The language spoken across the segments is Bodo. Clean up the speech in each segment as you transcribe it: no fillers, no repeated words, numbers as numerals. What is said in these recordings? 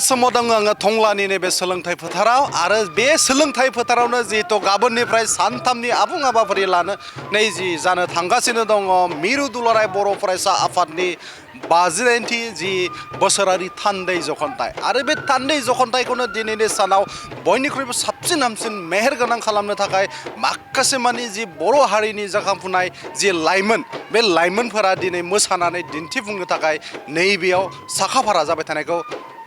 समाव दङ आङो टंलानि नैबे सोलोंथाइ फोथाराव आरो बे सोलोंथाइ फोथारावनो जिहेतु गाबोननिफ्राय सानथामनि आबुं हाबाफारि लानो जि जानो थांगासिनो दङ मिरु दुलाराय बर' फरायसा आफादनि 59थि जि बोसोरारि थान्दै जखनथाइ आरो बे थान्दै जखनथाइखौनो दिनैनि सानाव बयनिख्रुइबो साबसिन हामसिन मेहेरगोनां खालामनो थाखाय माखासे मानि जि बर' हारिनि जाखांफुनाय जि लाइमोन बे लाइमोनफोरा दिनै मोसानानै दिन्थिफुंनो थाखाय नैबेयाव साखाफारा जाबाय थानायखौ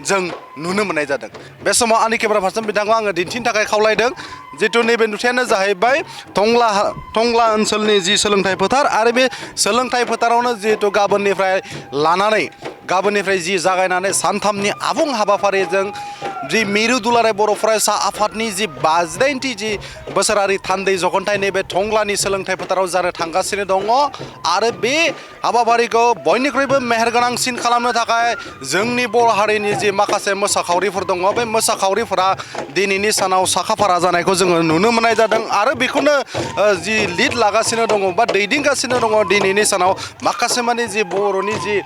जों नुनो मोननाय जादों। बे समाव आंनि केमेरा पार्सन बिथांखौ आङो दिन्थिनो थाखाय खावलायदों। जितु नैबे नुथायानो जाहैबाय टंला ओनसोलनि जि सोलोंथाइ फोथार आरो बे सोलोंथाइ फोथारावनो जिहेतु गाबोननिफ्राय जि जागायनानै सानथामनि आबुं हाबाफारिजों जि मिरु दुलाराय बर' फरायसा आफादनि जि 59थि जि बोसोरारि थान्दै जखनथाइ नैबे टंलानि सोलोंथाइ फोथाराव जानो थांगासिनो दङ आरो बे हाबाफारिखौ बयनिख्रुइबो मेहेरगोनांसिन खालामनो थाखाय जोंनि बर' हारिनि जि माखासे मोसाखावरिफोर दङ बे मोसाखावरिफोरा दिनैनि सानाव साखाफारा जानायखौ जोङो नुनो मोननाय जादों आरो बेखौनो जि लिड लागासिनो दङ बा दैदेनगासिनो दङ दिनैनि सानाव माखासे मानि जि बर'नि जि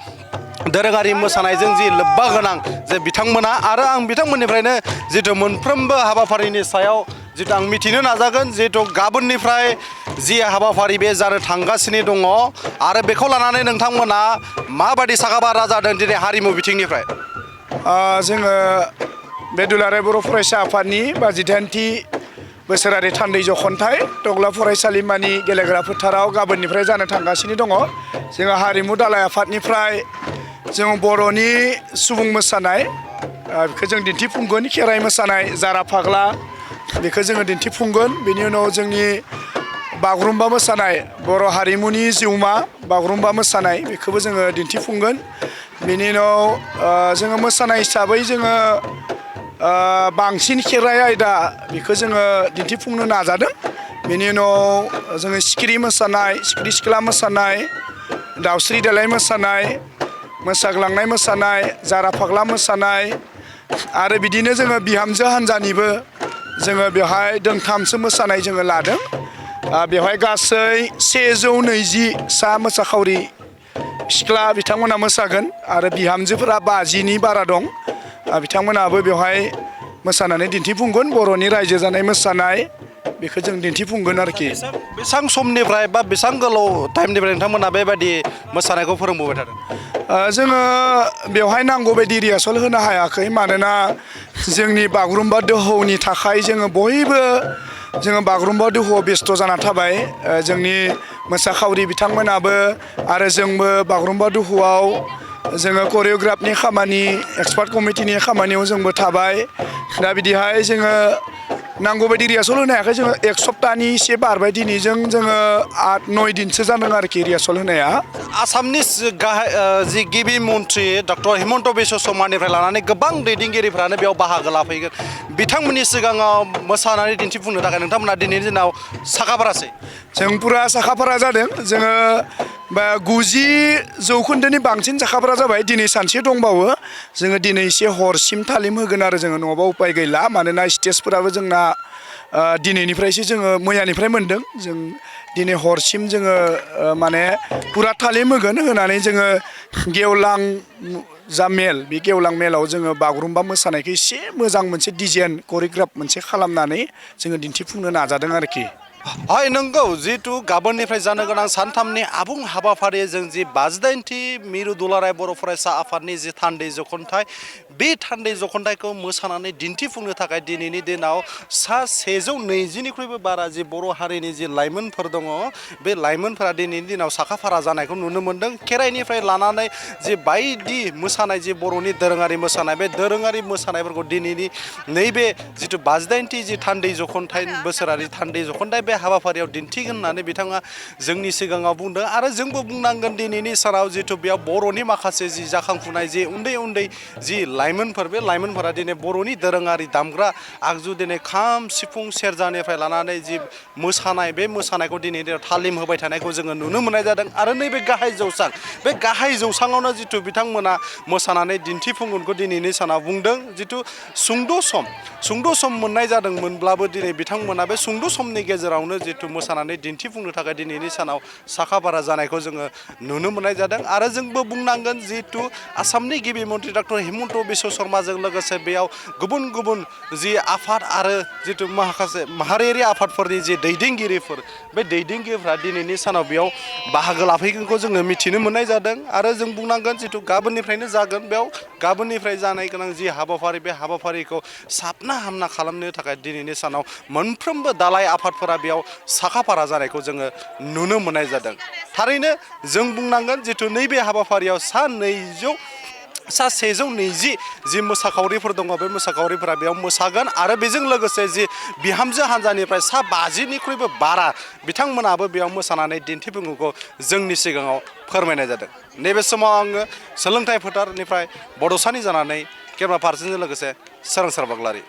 दोरोङारि मोसानायजों जि लोब्बा गोनां जे बिथांमोना आरो आं बिथांमोननिफ्रायनो जितु मोनफ्रोमबो हाबाफारिनि सायाव जितु आं मिथिनो नाजागोन जितु गाबोननिफ्राय जि हाबाफारि बे जानो थांगासिनो दङ आरो बेखौ लानानै नोंथांमोना माबायदि साखाफारा जादों दिनै हारिमु बिथिंनिफ्राय जोङो बे दुलाराय बर' फरायसा आफादनि 59थि बोसोरारि थान्दै जखनथाइ टंला फरायसालिमानि गेलेग्रा फोथाराव गाबोननिफ्राय जानो थांगासिनो दङ। जोङो हारिमु दालाय आफादनिफ्राय जों बर'नि सुबुं मोसानाय बेखौ जों दिन्थिफुंगोन। खेराइ मोसानाय जारा फाग्ला बेखौ जोङो दिन्थिफुंगोन। बेनि उनाव जोंनि बागुरुम्बा मोसानाय बर' हारिमुनि जिउमा बागुरुम्बा मोसानाय बेखौबो जोङो दिन्थिफुंगोन। बेनि उनाव जोङो मोसानाय हिसाबै जोङो बांसिन खेराइ आयदा बेखौ जोङो दिन्थिफुंनो नाजादों। बेनि उनाव जोङो सिखिरि मोसानाय सिखिरि सिख्ला मोसानाय दाउस्रि देलाय मोसानाय मोसाग्लांनाय मोसानाय जारा फाग्ला मोसानाय आरो बिदिनो जोङो बिहामजो हान्जानिबो जोङो बेवहाय दोंथामसो मोसानाय जोङो लादों। बेवहाय गासै 120 सा मोसाखावरि सिख्ला बिथांमोना मोसागोन आरो बिहामजोफोरा 50नि बारा दं। बिथांमोनाबो बेवहाय मोसानानै दिन्थिफुंगोन। बर'नि रायजो जानाय मोसानाय बेखौ जों दिन्थिफुंगोन आरोखि। बेसेबां समनिफ्राय बा बेसेबां गोलाव टाइमनिफ्राय नोंथांमोना बेबायदि मोसानायखौ फोरोंबोबाय थादों? जोङो बेवहाय नांगौ बायदि रिहार्सल होनो हायाखै मानोना जोंनि बागुरुम्बा दोहौनि थाखाय जोङो बयबो बागुरुम्बा दोहौआव बेस्थ' जाना थाबाय। जोंनि मोसाखावरि बिथांमोनाबो आरो जोंबो बागुरुम्बा दोहौआव जोङो करिय'ग्राफनि खामानि एक्सपार्ट कमिटिनि खामानियाव जोंबो थाबाय। दा बिदिहाय जोङो नांगौ बायदि रिहार्सल होनो हायाखै। जोङो 1 सप्ताहनि एसे बारबाय दिनैजों जोङो 8-9 दिनसो जादों आरोखि रिहार्सल होनाया। आसामनि जि गिबि मन्त्रि डक्टर हिमन्त बिश्व शर्मानिफ्राय लानानै गोबां दैदेनगिरिफ्रानो बेयाव बाहागो लाफैगोन। बिथांमोननि सिगाङाव मोसानानै दिन्थिफुंनो थाखाय नोंथांमोना दिनैनि दिनाव साखाफारासै? जों पुरा साखाफारा जादों। जोङो 90% बांसिन साखाफारा जाबाय। दिनै सानसे दंबावो। जोङो दिनै एसे हरसिम तालिम होगोन आरो जोङो नङाबा उपाय गैला मानोना स्टेजफोराबो जोंना दिनैनिफ्रायसो जोङो मैयानिफ्राय मोन्दों। जों दिनै हरसिम जोङो माने पुरा तालिम होगोन। होनानै जोङो गेवलां जा मेल बे गेवलां मेलाव जोङो बागुरुम्बा मोसानायखौ एसे मोजां मोनसे डिजाइन करिय'ग्राफ मोनसे खालामनानै जोङो दिन्थिफुंनो नाजादों आरोखि। हाय नंगौ जिहेतु गाबोननिफ्राय जानो गोनां सानथामनि आबुं हाबाफारि जों जि 59थि मिरु दुलाराय बर' फरायसा आफादनि जि थान्दै जखनथाइ बे थान्दै जखनथाइखौ मोसानानै दिन्थिफुंनो थाखाय दिनैनि दिनाव 120निख्रुइबो बारा जि बर' हारिनि जि लाइमोनफोर दङ बे लाइमोनफोरा दिनैनि दिनाव साखाफारा जानायखौ नुनो मोन्दों। खेराइनिफ्राय लानानै जि बायदि मोसानाय जि बर'नि दोरोङारि मोसानाय बे दोरोङारि मोसानायफोरखौ दिनैनि नैबे जिथु 59थि जि थान्दै जखनथाइ बोसोरारि थान्दै जखनथाइ बे हाबाफारियाव दिन्थिगोन होननानै बिथाङा जोंनि सिगाङाव बुंदों आरो जोंबो बुंनांगोन दिनैनि सानाव जिथु बेयाव बर'नि माखासे जि जाखांफुनाय जि उन्दै जि लाइमोनफोर बे लाइमोनफोरा दिनै बर'नि दोरोङारि दामग्रा आगजु दिनै खाम सिफुं सेरजानिफ्राय लानानै जि मोसानाय बे मोसानायखौ दिनै तालिम होबाय थानायखौ जोङो नुनो मोननाय जादों। आरो नैबे गाहाय जौसां बे गाहाय जौसाङावनो जिथु बिथांमोना मोसानानै दिन्थिफुंगोनखौ दिनैनि सानाव बुंदों। जिथु सुंद' सम मोननाय जादोंमोनब्लाबो दिनै बिथांमोना बे सुंद' समनि गेजेराव गेजेरावनो जिहेथु मोसानानै दिन्थिफुंनो थाखाय दिनैनि सानाव साखाफारा जानायखौ जोङो नुनो मोननाय जादों आरो जोंबो बुंनांगोन जिहेथु आसामनि गिबि मन्त्रि डक्टर हिमन्त बिश्व शर्माजों लोगोसे बेयाव गुबुन गुबुन जि आफाद आरो जिथु माखासे माहारियारि आफादफोरनि जि दैदेनगिरिफोर बे दैदेनगिरिफ्रा दिनैनि सानाव बेयाव बाहागो लाफैगोनखौ जोङो मिथिनो मोननाय जादों आरो जों बुंनांगोन जिथु गाबोननिफ्रायनो जागोन बेयाव गाबोननिफ्राय जानाय गोनां जि हाबाफारि बे हाबाफारिखौ साबना हामना खालामनो थाखाय दिनैनि सानाव मोनफ्रोमबो दालाय आफादफोरा बेयाव साखाफारा जानायखौ जोङो नुनो मोननाय जादों थारैनो जों बुंनांगोन जिथु नैबे हाबाफारियाव सा 120 जि मोसाखावरिफोर दङ बे मोसाखावरिफोरा बेयाव मोसागोन आरो बेजों लोगोसे जि बिहामजो हान्जानिफ्राय सा 50निख्रुइबो बारा बिथांमोनाबो बेयाव मोसानानै दिन्थिफुंनायखौ जोंनि सिगाङाव फोरमायनाय जादों नैबे समाव आङो सोलोंथाइ फोथारनिफ्राय बड'सानि जानानै केमेरा पार्सनजों लोगोसे सोरांसार बाग्लारि